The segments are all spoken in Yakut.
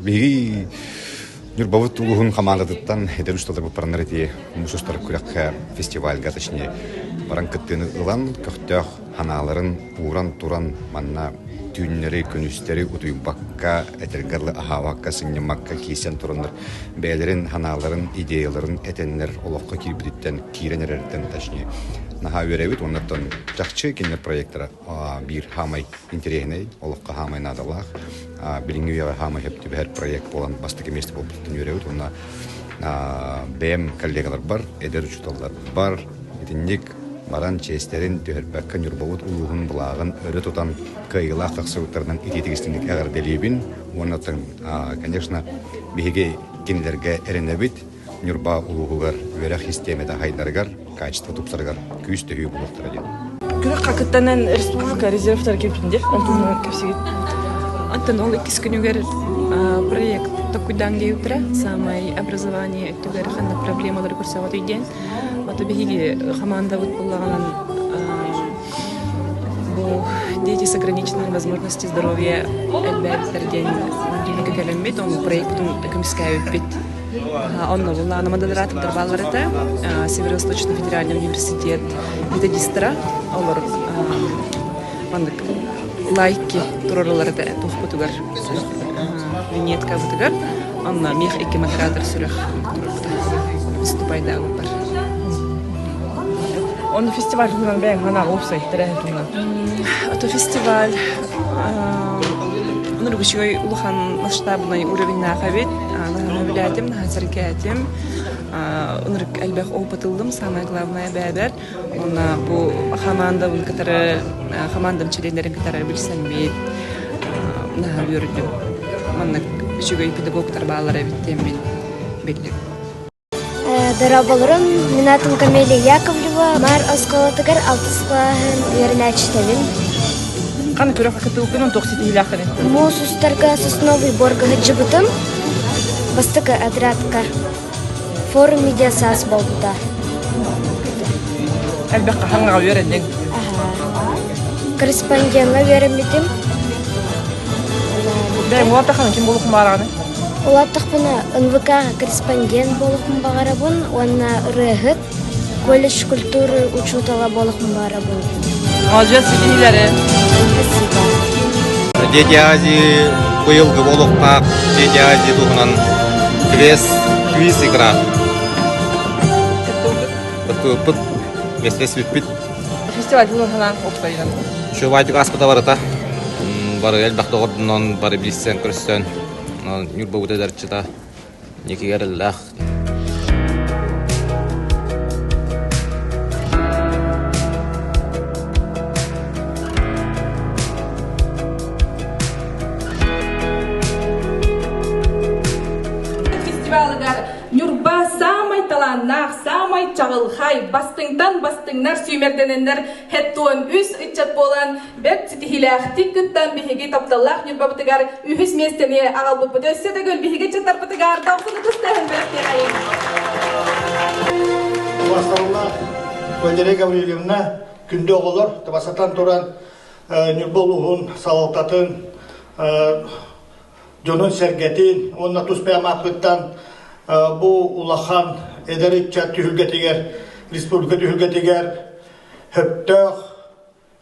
Биһиги Ньурбабыт улууһун хамаандатыттан эдэр усталарбыт бараннар ити муус устар күрэххэ фестивальга, точнее, баран кыттыыны ылан, көхтөөх ханааларын ууран туран манна түүннэри, күнүстэри утуйбакка, этэргэ дылы аһаабакка, сынньаммакка киирсэн тураннар бэйэлэрин ханааларын, идеяларын этэннэр олоххо киирбититтэн, киирэн эрэртэн, точнее, наһаа үөрэбит. Оннуттан чахчы кинилэр проектара биир хаамай интэриэһинэй, олоххо хаамай наадалаах, билиҥҥи үйэҕэ хаамай сөп түбэһэр проект буолан бастакы миэстэ буолбутуттан үөрэбит уонна бэйэм коллегаларбар, эдэр учууталларбар итинник баран чиэстэрин түһэрбэккэ Ньурбабыт улууһун былааҕын өрө тутан кыайыылаах тахсыбыттарынан итиитик-истиҥник эҕэрдэлиибин уонна конечно биһиги кинилэргэ эрэнэбит Ньурба улууһугар үөрэх систиэмэтэ сайдарыгар, качество тупсарыгар күүс төһүү буолуохтара диэн. Күрэх хакыттанан республика резервтар кэлбитин онтун кэпсигит. Онтон ол иккис күнүгэр проект токуйдаан диэбиттэрэ самай образование өттүгэр ханнык проблемалары көрсөҕүтүй диэн. Ото биһиги хамаандабыт буллаҕынан бу дети с ограниченными возможностями здоровья элбээбиттэр диэн түмүккэ кэлэммит, ону проектын көмүскээбиппит. Онно буллаҕына модератордар бааллар этэ. Северо-Восточный федеральный университет методистара олор маннык лайки туруораллар этэ туохпутугар виньеткабытыгар. Онно миэх икки модератор сүрэх туруорбута. Выступайдаабыппар. Онно фестиваль туһунан бэйэҥ санааҕа уопсай тэрээһин туһунан. Ото фестиваль Ынырык үчүгэй улахан масштабнай уровеннаах эбит. Наһаа билээтим, наһаа сэргээтим. Ынырык элбэх опыт ыллым, самое главное бэйэбэр. Уонна бу хамаандабын кытары, хамаандам чилиэннэрин кытары билсэммит наһаа үөрдүм. Маннык үчүгэй педагогтар бааллар эбит диэммин биллим. Дорооболорум, мин аатым Камелия Яковлева, Маар оскуолатыгар алтыс кылааһын үөрэнээччитэбин. Ханна күрэх кытылгын туох ситиһиилээххиний? Муус устарга сосновый борга сылдьыбытым. Бастакы отрядка форум медиасаас буолбута. Элбэх хаһаҥҥаҕа үөрэнниҥ? Корреспондеҥҥа үөрэммитим. Бэйэҥ улааттаххына ким буолуоххун баҕараҕыный? Улааттахпына НВК корреспондент буолуохпун баҕарабын уонна ырыаһыт, колледж культуры учуутала буолуохпун баҕарабын. Молодец, ситиһиилэри! Спасибо. Дети Азии быйылгы буолуохтаах Дети Азии туһунан квест, квиз игра. Кыттыбыппыт, миэстэлэспиппит. Фестиваль туһунан санаан уопсайынан. Үчүгэйдик ааспыта барыта. Бары элбэх доҕордонон, бары билсэн көрсөн, Ньурбабыт эдэрчита никигэр эллээх. Фестивалыгар Ньурба саамай талааннаах, саамай чаҕылхай, бастыҥтан бастыҥнар сүүмэрдэнэннэр хэттуон үс ыччат буолан бэрт ситиһиилээхтик кыттан биһиги тапталлаах Ньурбабытыгар үһүс миэстэни аҕалбыппыт. Өссө төгүл биһиги ыччаттарбытыгар дохсун ытыс тыаһын бэлэхтиэхэйиҥ. Убастабыллаах Валерия Гаврильевна, күндү оҕолор, табасатан туран Ньурба улууһун салалтатын дьонун-сэргэтин уонна тус бэйэм ааппыттан бу улахан эдэр ыччат түһүлгэтигэр, республика түһүлгэтигэр сөптөөх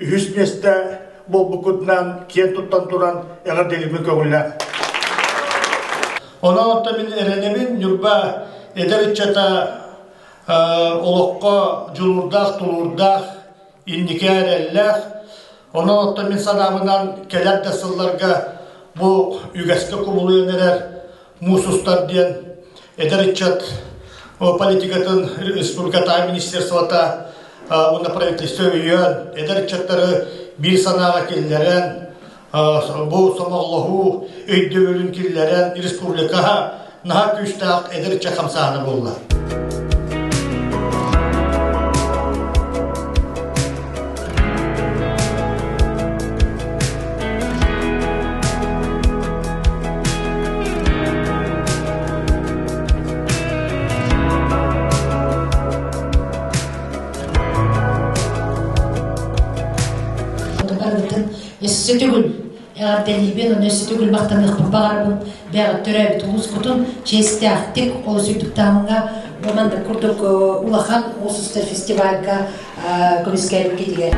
үһүс миэстэ буолбуккутунан киэн туттан туран эҕэрдэлиибин көҥүллээх. Онон оттон мин эрэнэбин Ньурба эдэр ыччата олоххо дьулуурдаах, тулуурдаах, инники эрэллээх. Онон оттон мин санаабынан кэлэр да сылларга бу үгэскэ кубулуйан эрэр муус устар диэн эдэр ыччат политикатын республикатааҕы министерствота уонна правительство өйөөн эдэр ыччаттары биир санааҕа киллэрэн бу сомоҕолоһуу өйдөбүлүн киллэрэн республикаҕа наһаа күүстээх эдэр ыччат хамсааһына буолла. Барыбытын өссө төгүл. Эҕэрдэлиибин, онно өссө төгүл махтаныахпын баҕарабын. Бэйэҕит төрөөбүт улуускутун чиэстээхтик олус үрдүк таһымҥа бу маннык курдук улахан уус устар фестивальга көмүскээбиккитигэр.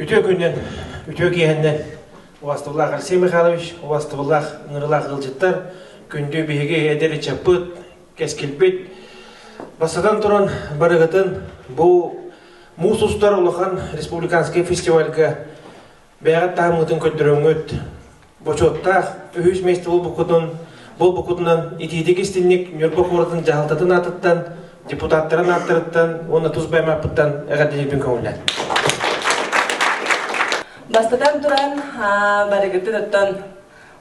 Үтүө күннэн, үтүө киэһэннэн убастыбылаах Алексей Михайлович, убастыбылаах ыҥырылаах ыалдьыттар, күндү биһиги эдэр ыччаппыт, кэскилбит. Бастатан туран барыгытын бу муус устар улахан республиканскай фестивальга бэйэҕит таһымҥытын көрдөрөҥҥүт бочуоттаах үһүс миэстэ буолбуккутун буолбуккутунан итиитик истинник Ньурба куоратын дьаһалтатын аатыттан, депутаттарын ааттарыттан уонна тус бэйэм ааппыттан эҕэрдэлиирбин көҥүллээн. Бастатан туран, барыгытын оттон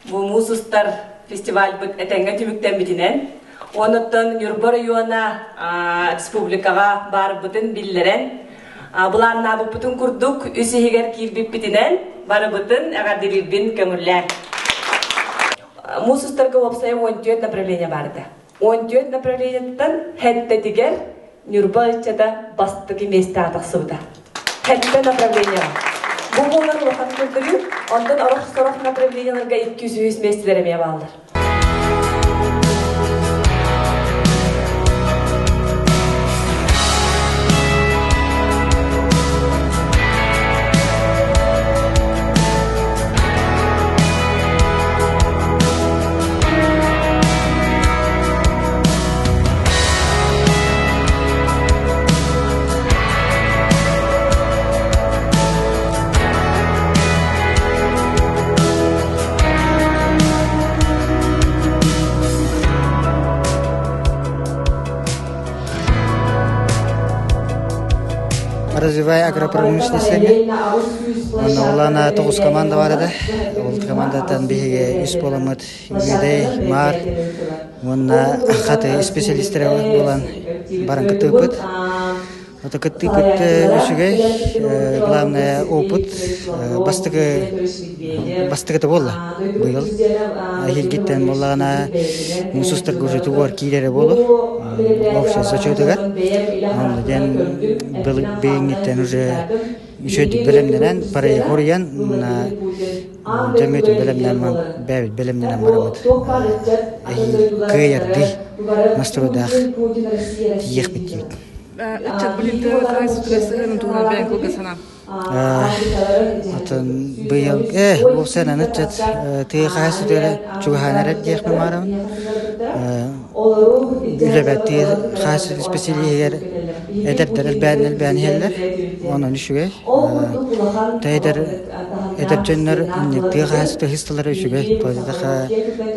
бу муус устар фестивальбыт этэҥҥэ түмүктэммитинэн, онуттан Ньурба оройуона республикаҕа баарбытын биллэрэн, былааннаабыппытын курдук үс иһигэр киирбиппитинэн барыбытын эҕэрдэлиирбин көҥүллээн. Муус устарга уопсайа 14 направление баар этэ. 14 направлениеттан хэттэтигэр Ньурба ыччата бастакы миэстэҕэ тахсыбыта. Хэттэ направлениеҕа. Бу буолар улахан көрдөрүү, онтон орох-сорох направлениеларга 203 миэстэлэр эмиэ бааллар. Развивая агропромышленность Онно тоҕус команда бар этэ. Ол командаттан биһиги үс буоламмыт Үөдэй, Маар уонна хаты специалистэрэ буолан баран кыттыыппыт. Это кыттыыппыт үчүгэй, главное опыт бастакы бастакыта буолла быйыл. Эһиилгиттэн буоллаҕына муус устарга уже тугуар киирэрэ буолуо общий зачетыгар. Онно диэн быйыҥҥыттан уже үчүгэйдик бэлэмнэнэн парайы хоруйан дьөмүөтүн бэлэмнээн бэйэбит бэлэмнэнэн барабыт эһиил кыайардыы настройдаах тиийиэхпит диибит. Ыччат билинтэ хаһаайыстыбатыгар сыһыанын туһунан бэйэҥ кылгас санаа. Атын быйыл уопсайынан ыччат тыа хаһаайыстыбатыгар чугаһаан эрэр диэхпин баҕарабын. Үлэбэр тыа хаһаайыстыбатын исписэлииһигэр эдэрдэр элбээн-элбээн иһэллэр. Онон үчүгэй. Эдэр эдэр дьоннор тыа хаһаайыстыбата ыһысталара үчүгэй.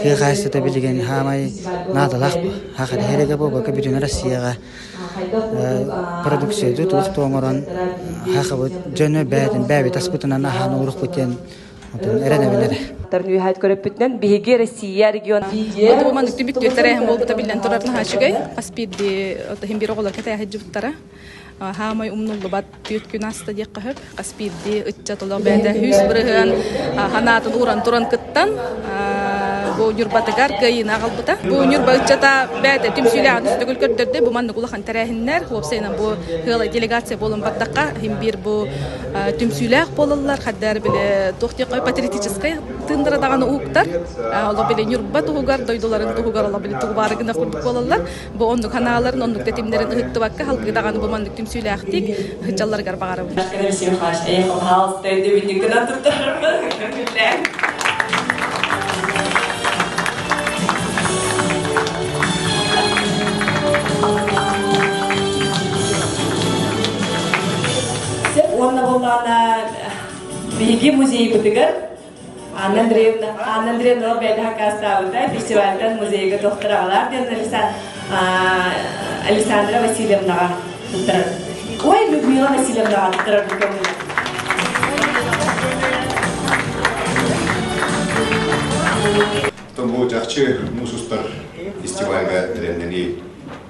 Тыа хаһаайыстыбата билигин хаамай наадалаах хахата эрэгэ буолбакка бүтүн Россияҕа продукцияды туох оҥорон хахабыт дьоно бээтин бэйэбит аспытынан аһаан олорохпут диэн отон эрэнэбин эрэ. Үһэт көрөппүтүнэн биһиги Россия регион Бу маннык түмүктүүр тэрээһин буолбута биллэн турар наһаа үчүгэй. Хас биирдии иһин биир оҕолор кэтэһэ Хаамай умнуллубат түөрт күн ааста диэххэ сөп. Хас биирдии ыччат олох бэйэтэ 100% ханаатын ууран туран кыттан. бу Ньурбатыгар кыайыыны аҕалбыта. Бу Ньурба ыччата бэйэтэ түмсүүлээх үстүгүл көрдөрдө. Бу маннык улахан тэрээһиннэр, уопсайынан бу ыала делегация буолан бардахха, иһин биир бу түмсүүлээх буолаллар, хаддар били туох диэххэ патриотическай тыындара даҕаны уһуктар. Олох били Ньурба туһугар, дойдуларын туһугар олох били тугу баары гына курдук буолаллар. Бу оннук ханааларын, оннук тэтимнэрин ыһыктыбакка, халгыы даҕаны бу маннык түмсүүлээхтик ыһыччалларыгар баҕарабын. Пожалуйста, өйдөбүнньүккүнэн туттарарбын. Уонна буоллаҕына биһиги музейбытыгар Анна Андреевна, Анна Андреевна бэйэтэ хакаастаабыта фестивальтан музейга тохтор аҕалаах диэн Александра Васильевнаҕа туттарар. Ой, Людмила Васильевнаҕа туттарар көҥүл. Бу чахчы муус устар фестивальга бэлэмнэнии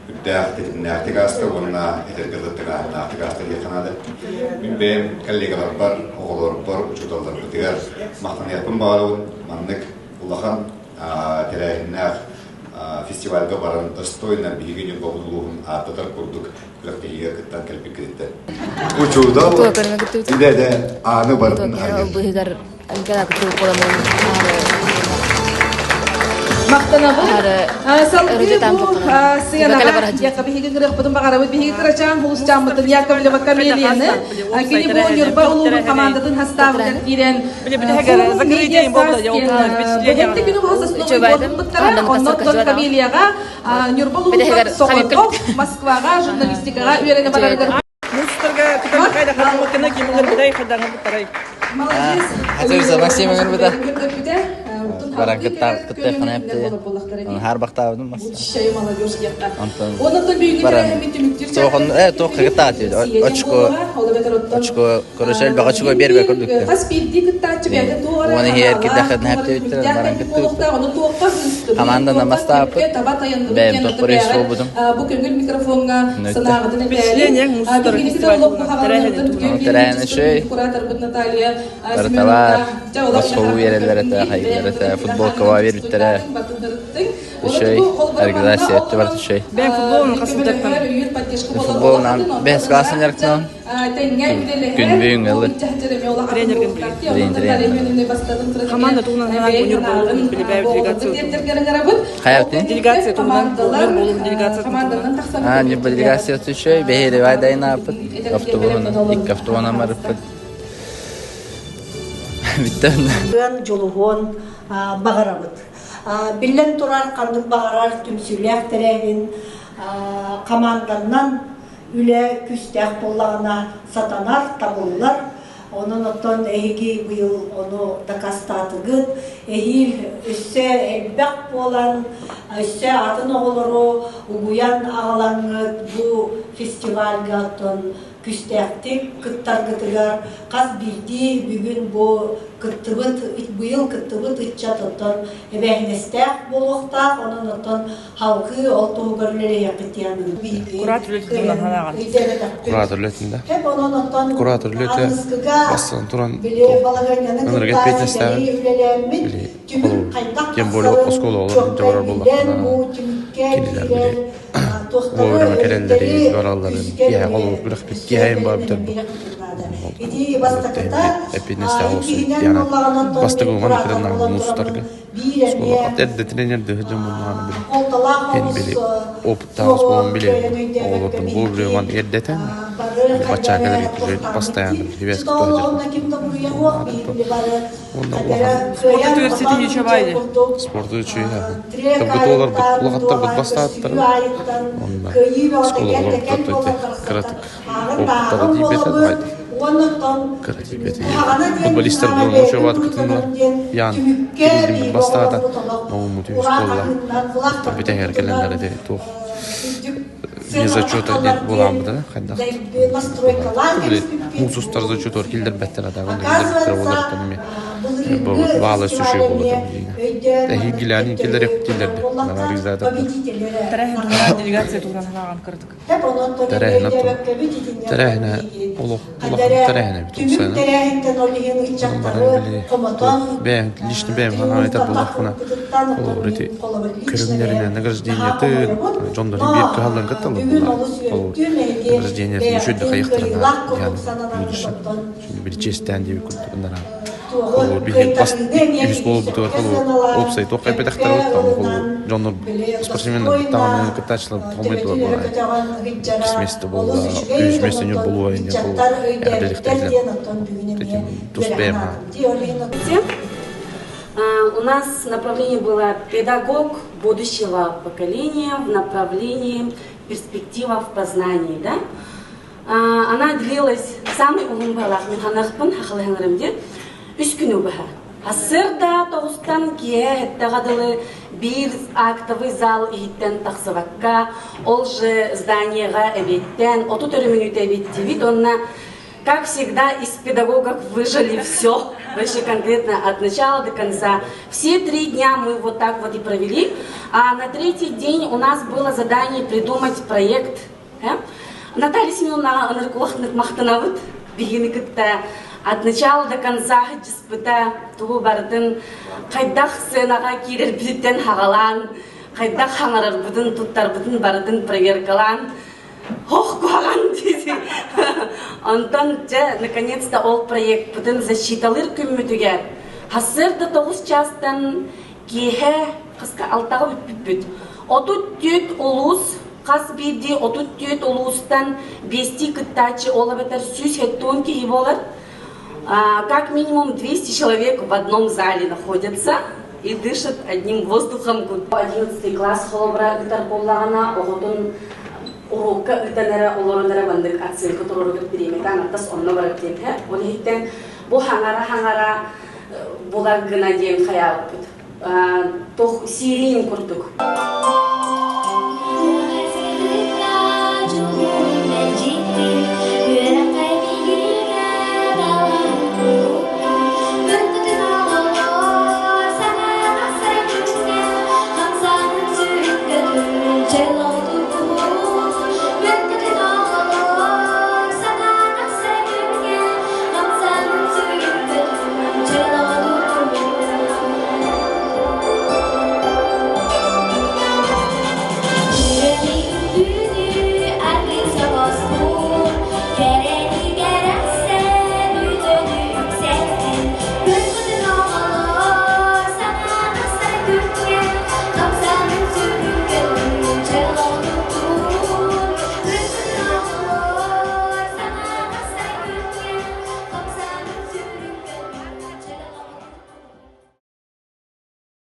үрдээх тэтимнээхтик ааста уонна этэргэ тыгааһыннаахтык ааста диэххэ наада. Мин бэйэм коллегаларбар, оҕолорбор, учууталларбытыгар махтаныахпын баҕарабын. Маннык улахан тэрээһиннээх фестивальга баран достойно биһиги Ньурбабыт улууһун ааттатар курдук күрэхтэһиигэ кыттан кэлбиккититтэн. Учуутал идэтэ ааны барытын арыйар. Махтанабын. Салгыы бу сыанаҕа яка биһиги кырыахпытын баҕарабыт. Биһиги кырачаан хулусчааммытын Яковлева Камелияны кини бу Ньурба улууһун командатын хастаабытыгар киирэн Бэһэтти күнү быһа сосновый буолбуттара. Оннуттан Камелияҕа Ньурба улууһуттан соҕотох Москваҕа журналистикаҕа үөрэнэ барарыгар Мустарга кытархай хатаммыккына кимҥырбытай хайдаҥырбыттарай. Хатырса Максим ыҥырбыта. Баран кыттыаххына эпти. Харбахтаабытым мас. Онтон баран тохон тоох кыттааты очко очко короче элбэх очко биэрбэ курдук. Хас биирдии кыттааччы бэйэтэ туох эрэ Уон иһиэр кирдэххитин хэптибиттэр баран кыттыбыппыт. Команданан бастаабыппыт. Бэйэм топпор үс буолбутум. Бу көҥүл микрофоҥҥа санааҕытын Впечатление мустар фестиваль Тэрээһин үчүгэй. Барыталар босхолуу биэрэллэр этэ, хайыылар этэ, футболкаҕа биэрбиттэрэ. Үчүгэй, организация өттө барыта үчүгэй. Бэйэм футболун хас сылдьартан? Футболунан бэһис классын дьарыктанам. Күн бүгүн ылы. Тренерген Тренер. Команда туһунан Ньурба улууһун билибээбит делегация Хайатын? Делегация туһунан Ньурба улууһун делегация туһунан. А, Ньурба делегация үчүгэй, бэһиэри дайнааппыт, автобуһунан, икки автобуһунан барыппыт. Бүттэ. Дьулуһуон баҕарабыт. Биллэн турар, ханнык баҕарар түмсүүлээх тэрээһин хамаанданнан үлэ күүстээх буоллаҕына сатанар, табыллар. Онон оттон эһиги быйыл ону дакаастаатыгыт. Эһиил өссө элбэх буолан, өссө атын оҕолору угуйан аҕалаҥҥыт бу фестивальга оттон күүстээхтик кыттаргытыгар хас биирдии бүгүн бу кыттыбыт быйыл кыттыбыт ыччат оттон эбээһинэстээх буолуохтаах онон оттон халкыы ол туһугар үлэлэһиэхпит диэн Куратор үлэтин ханаҕын. Куратор үлэтин да. Куратор үлэтэ бастан туран ынырык эппиэтинэстээҕин били тем более оскуола оҕолорун дьоҕурар буоллахтарына кинилэр били вовремя кэлэллэрин баралларын киэһэ холобур күрэхпит киэһэйин баар бүтэр бу эппиэтинэстээх олус диэн бастакы уҥан кытыннаҕын муустарга Оскуола эрдэ тренердыы сылдьан буоллаҕына били эн били опыттаах оскуоланы билэбин оҕолордун бу билиэн эрдэтэн баччаа кэлэргэ постоянно сибээс кытта уонна улахан Спорт университети ничего спорт үчүгэй Табгытуоларбыт улахаттарбыт бастааттара онно оскуола оҕолорбут кыратык опыттара тиийбэтэ Кыра тиийбэтэ Футболистар булан учуобат кытыннылар. Ян кирилиммит бастаата. Ноуммут үһүс буолла. Оттон бүтэһигэр кэлэннэр ити туох не зачета диэн буолааммыта хайдах били муус устар зачетугар киллэрбэттэр атаҕын киллэрбиттэр олортон эмиэ. Баала сүшүй болот Эһигилээн киллэр эптилерди. Организатордар. Тэрээһин туһунан делегация туһунан санааҕын кырдык. Тэрээһин тэрээһинэ олох улахан тэрээһинэ бит улсайна. Баран били бэйэм лично бэйэм санаан этэр буоллахпына холобур ити көрүҥнэринэн награждениетын дьоннорун биир кыһаллан кытталлар буоллар холобур награждениетын үчүгэй да хайыхтарына диэн будущем били чиэстээн диэбит курдук ынараа холобур биһиги бас үһүс буолбутугар холобур уопсай туох хайпэтахтар холобур дьоннор спортсменнар даҕаны кыттааччылар хомойдулар буолаа иккис миэстэ буолла үһүс миэстэ болуо инне эрдэлихтэринэн тус бэйэм У нас направление было педагог будущего поколения в направлении перспектива в познании, да? Она длилась самый уһун быһалаах мин ханыахпын хахалыһынарым диэн үс күнү быһа. Сырда тоҕустан киэһэ эттэҕэ дылы биир актовый зал иһиттэн тахсыбакка, ол же зданиеҕа эбиэттэн 30 өрө мүнүүтэ эбиэттиибит уонна как всегда из педагогов выжили все, вообще конкретно от начала до конца. Все 3 дня мы вот так вот и провели. А на третий день у нас было задание придумать проект. Наталья Семеновна ынырык махтанабыт биһигини кытта от начала до конца дьыспыта тугу барытын хайдах сценаҕа киирэрбититтэн хагалаан хайдах хаҥарарбытын туттарбытын барытын проверкалаан хох куһаҕан дии онтон дьэ наконец-то ол проектпытын защиталыыр күммүтүгэр сарсыарда 9 чаастан киэһэ хаска 6-ҕа бүппүппүт. 34 улуус, хас биирдии 34 улуустан биэстии кыттааччы, ол эбэтэр 170 киһи буолар. Как минимум 200 человек в одном зале находятся и дышат одним воздухом. 11 класс холобура ыытар буоллаҕына, оҕотун уруокка ыытан эрэ олорон эрэ маннык оценка туруоругар бириэмэтэ аҥардас онно барар диэн. Ол иһиттэн бу хаҥара-хаҥара булар гына диэн хаябыппыт. Тох сиирин курдук.